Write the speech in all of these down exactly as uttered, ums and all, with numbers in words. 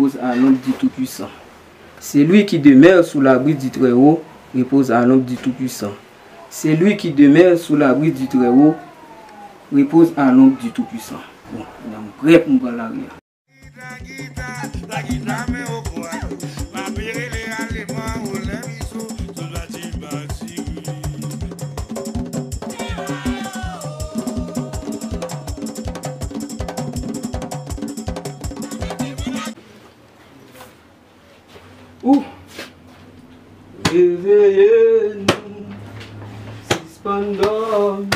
Repose à l'ombre du Tout-Puissant. Celui qui demeure sous l'abri du Très-Haut repose à l'ombre du Tout-Puissant. Celui qui demeure sous l'abri du Très-Haut repose à l'ombre du Tout-Puissant. Bon, m prè pou m pran lari a. Ou reveye nou, sispann dòmi,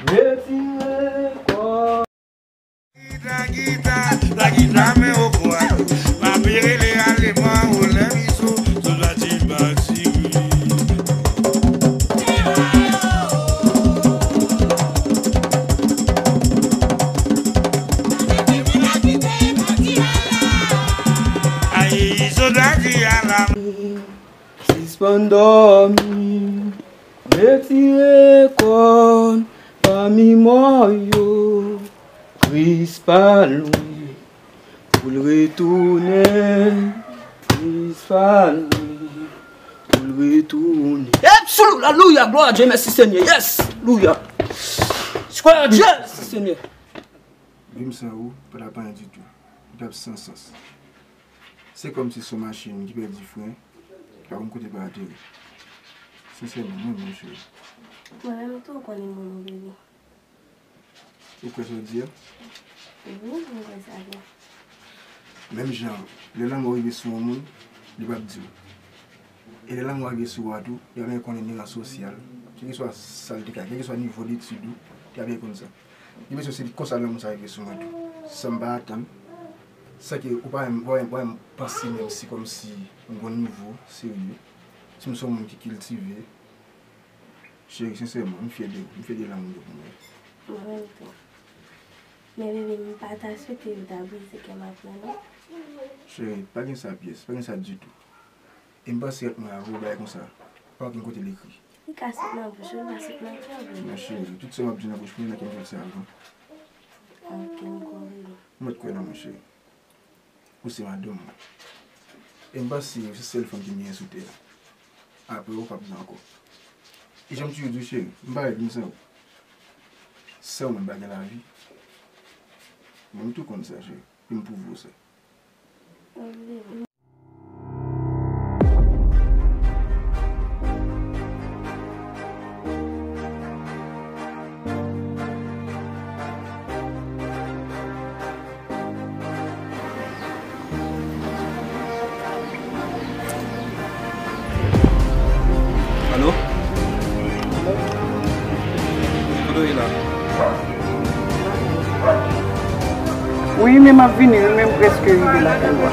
retire kò. Gita, gita, la gita men okwa. Papi rele aleman ou lè miso, sou la ti bati. Ay, sou la ti ala. Sispann dòmi, retire kò n pami mò yo. Kris pa lwen pou l retounen. Kris pa lwen pou l retounen. Alelouya, glwa a Dye, mèsi Senyè. Yes, alelouya. Glwa a Dye, mèsi Senyè. Vi m san ou pa t ap anyen ditou. Li t ap san sans. Se kòmsi se yon machin ki pèdi fren, ki pa konn kote pou ateri. Sensèman, mwen menm, cheri. Mwen menm tou, ou konnen moun ou, baby. Ou kwè sa w di a? Wi, mwen kwè sa vre. Menm jan, lè lanmò rive sou yon moun, li p ap di w. E lè lanmò rive sou ou a tou, li ap byen konnen nivo sosyal, kèlkeswa sa l te ka, kèlkeswa nivo detid ou, li ap byen konn sa. Li bezwen se konsa lanmou sa rive sou mwen tou. San m pa atann. Sa ke ou pa menm, ou pa menm, ou pa menm panse menm si kòmsi m gon nivo serye. Si m se yon moun ki kiltive. Cheri, sensèman, m fyè de ou. M fyè de lanmou ou pou mwen. Mwen menm tou. Men bebe, m pa ta swete yo ta brize kè m apre non. Cheri, pa gen sa pyès, pa gen sa ditou. E m panse ant mwen avè w bagay konsa pa okenn kote l ekri. Li ka sot nan bouch ou, li pa sot nan kè w, bebe. Non cheri, tout sa m ap di nan bouch mwen, nan kè m sot sa avan. Ok, m kwè w, bebe. M mèt kwè nan mwen, cheri. Ou se madanm mwen. E m panse ou se sèl fanm ki m genyen sou tè a. Apre w, p ap gen ankò. E jan m toujou di w, cheri, m pa rete m san ou. San ou, m pa gen lavi. Mwen, m tou konn sa, cheri. E m pwouve w sa. Alo? Kote w ye la? Wi, men m ap vini, wi, men m prèske rive lakay ou a.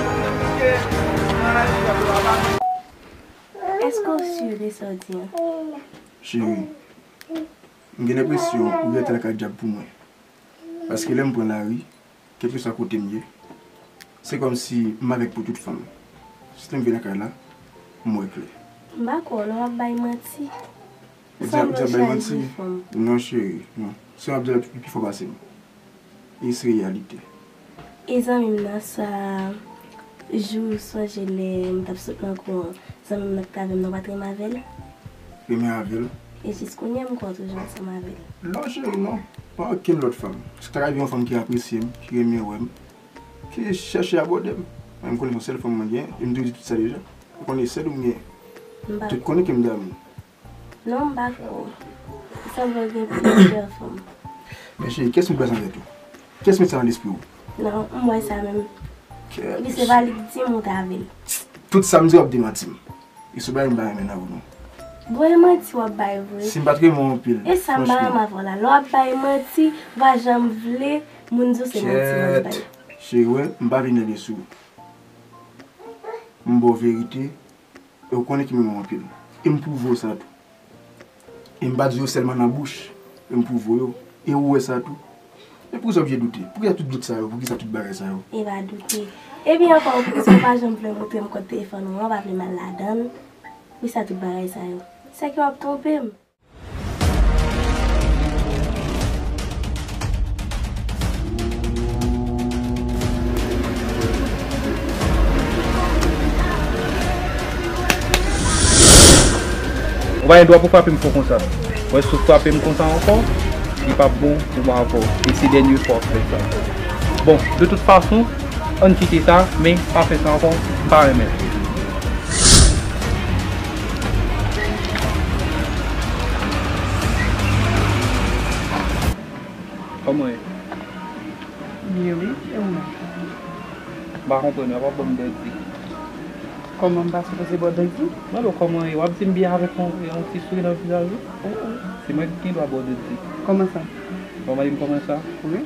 Èske w si de sa w di an? Cheri, m gen lenpresyon ou rete lakay djab pou mwen. Paske lè m pran lari, kèlkeswa kote m ye, se kòmsi m avèk pou tout fanm. Si lè m vin lakay la, m wè klè. M pa kwè w non, w ap bay manti. Ou di, ou di ap bay manti? Non, cheri, non. Sa w ap di la pi, pi fò pase m. E se reyalite. E zanmi m nan sa, jou ou sonje lè m t ap sot nan kou an, zanmi m nan ki t avè m nan, w pa t renmen avè l? Renmen avè l? E jis kounye a m kwè w toujou ansanm avè l. Non, cheri, non. Pa okenn lòt fanm. Sa ka rive yon fanm ki apresye m, ki renmen wè m, ki chèche abòde m. Mwen, m konnen se yon sèl fanm mwen gen, e m toujou di tout sa deja. Ou konnen sèl ou m gen. Tout konnen ke m damou. Non, m pa kwè w. Sanble w gen plizyè fanm. Men cheri, kiyès m wè sa nan tèt ou? Kiyès m met sa nan lespri w? Non, m wè sa menm. Epi se pa li k di m ou t avè l. Tout sa m di w ap demanti m. E si w pa renmen m pa renmen nan ou non. Bon, e manti w ap bay vre. Si m pa t renmen w anpil, franchman. E sa m pa renmen avè w la. Lè w ap bay manti, ou pa janm vle moun di w se manti w ap bay. Cheri, wè, m pa vin rele sou ou. M ba w verite. E ou konnen ke m renmen w anpil. E m pwouve w sa tou. E m pa di yo sèlman nan bouch, e m pwouve w yo. E ou wè sa tou. Men poukisa w oblije doute? Poukisa tout dout sa yo? Poukisa tout bagay sa yo? E pa doute. Epi ankò, poukisa w pa janm vle montre m kòd telefòn ou an, w pa vle m al ladan l? Poukisa tout bagay sa yo? Sèke w ap twonpe m. Ou pa gen dwa pou frape m fò konsa. Ou wè, si w frape m konsa ankò, li p ap bon pou mwen avè w. E se dènye fwa w fè sa. Bon, de tout fason, ann kite sa, men pa fè sa ankò, m pa renmen l. Kòman w ye? Byen wi, e ou menm? M pa konprann, w ap ban m dèdi. Kòman m pa sipoze ba w dèdi? Mande w kòman w ye, w ap di m byen avèk yon, yon ti souri nan vizaj ou. Oh, oh. Se mwen ki gen dwa ba w dèdi. Kòman sa? W ap mande m kòman sa? Wi.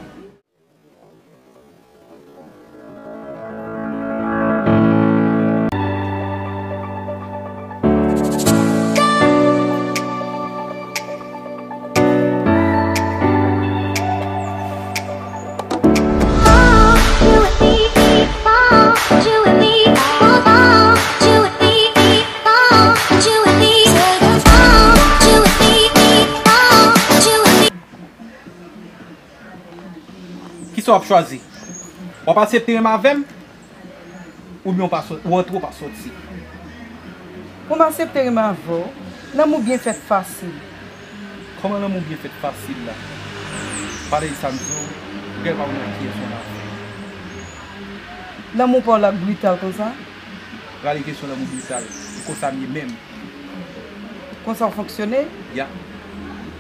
Kisa w ap chwazi? W ap aksepte renmen avè m? Oubyen w pa sò-, w antre w pa sòti? Pou m aksepte renmen avè w, lanmou byen fèt fasil. Kòman lanmou byen fèt fasil la? Pale di sa m di w, ou gen pa konnen ak kiyès ou nan afè. Lanmou pa w la brital konsa? Rale kesyon lanmou brital. E konsa m ye menm. Konsa w fonksyone? Ya.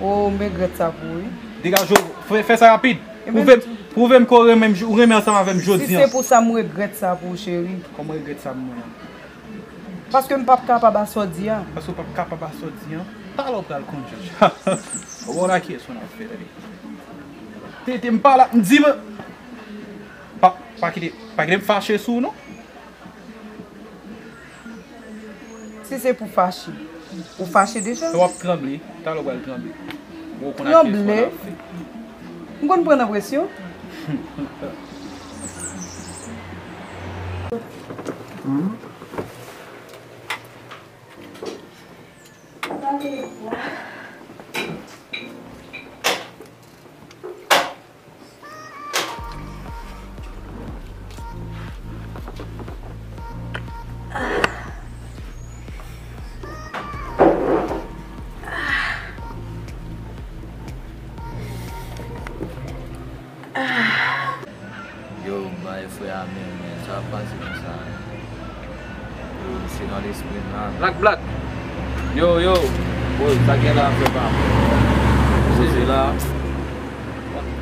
O, m regrèt sa pou ou, wi. Degaje w, fè, fè sa rapid. Pwouve m, pwouve m ke w renmen m, ou renmen ansanm avè m jodi a. Si se pou sa, m regrèt sa pou ou, cheri. Kòman regrèt sa pou mwen an? Paske m p ap kapab a sa w di a. Paske w p ap kapab a sa w di a? Talè w pral konn, Jòj. Ou wè la kiyès ou nan afè. Tete m pa la, m di m. Pa, pa kite, pa kite m fache sou ou, non. Si se pou fache, ou fache deja? W ap tranble, talè w pral tranble. Ou konn ak kiyès w ap fè. M konn pran nan presyon. Yo, bay frè a men, men sa ap pase konsa. Yo, se nan lespri m la. Black, Black. Yo, yo. Boy, sa gen la, frè pa m? Poze la.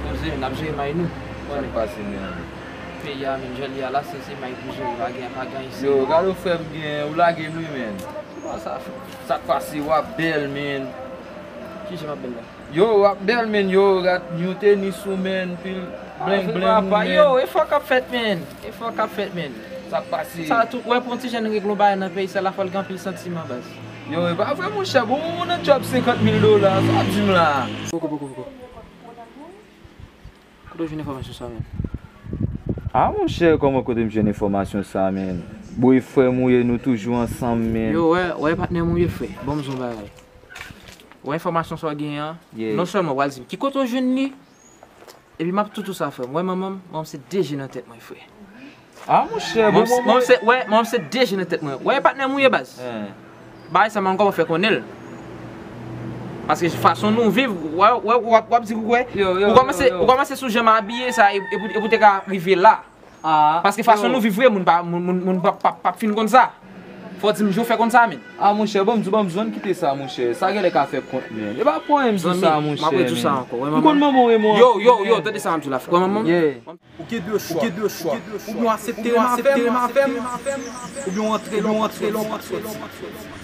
Poze, n ap jere may nou. Sa k pase, men? Peyi a, men, jan l ye a la, se, se may pou jere, pa gen, pa gen isi. Yo, gade frè m gen, ou lage m wi, men. Sa, sa k pase, w ap bèl, men. Kijan m ap bèl la? Yo, w ap bèl, men, yo, gad, new tenis ou, men, pil bling bling ou, men. Yo, efò k ap fèt, men. Efò k ap fèt, men. Sa k pase? Sa tou, wè, pou yon ti jèn regle yon bagay nan peyi sa la, fò l gen anpil santiman, baz. Yo, e pa vre, monchè, bon, ou nan djòb senkant mil dola, sa w ap di m la? Poko, poko, poko. Kote w jwenn enfòmasyon sa, men? Ah, monchè, kòman kote m jwenn enfòmasyon sa, men? Boy, frè m ou ye, nou toujou ansanm, men. Yo, wè, wè, patnè m ou ye, frè. Ban m di w yon bagay. Wè enfòmasyon sa w genyen an, non sèlman w al di m ki kote w jwenn li, epi m ap tou tou sa frè m. Wè manman m, manman m se de je nan tèt mwen frè. Ah monchè, bon, bon, manman m se, wè, manman m se de je nan tèt mwen. Wè patnè m ou ye baz. Bagay sa m pa konn kòman fè konnen l. Paske fason nou viv, wè, wè, w ap, w ap di, wè, ou kòmanse, ou kòmanse sou jan m abiye sa, e, e pou, e pou te ka rive la. Paske fason nou viv vre, moun pa, moun, moun, moun p ap, p ap, p ap fin konn sa. Fò w di m jan w fè konn sa, men. Ah, monchè, ban m di w, ban m di w, ann kite sa, monchè. Sa genlè ka fè kont, men. E pa pran anyen m di w sa, monchè, men. M ap redi w sa ankò. M konn manman w renmen w anpil, men. Yo, yo, yo, tande sa m ap di w la, frè. Wè manman m? Yeah. Ou gen de chwa. Ou gen de chwa. Ou byen aksepte renmen avè m, oubyen w antre lè w antre lè w pa sòti.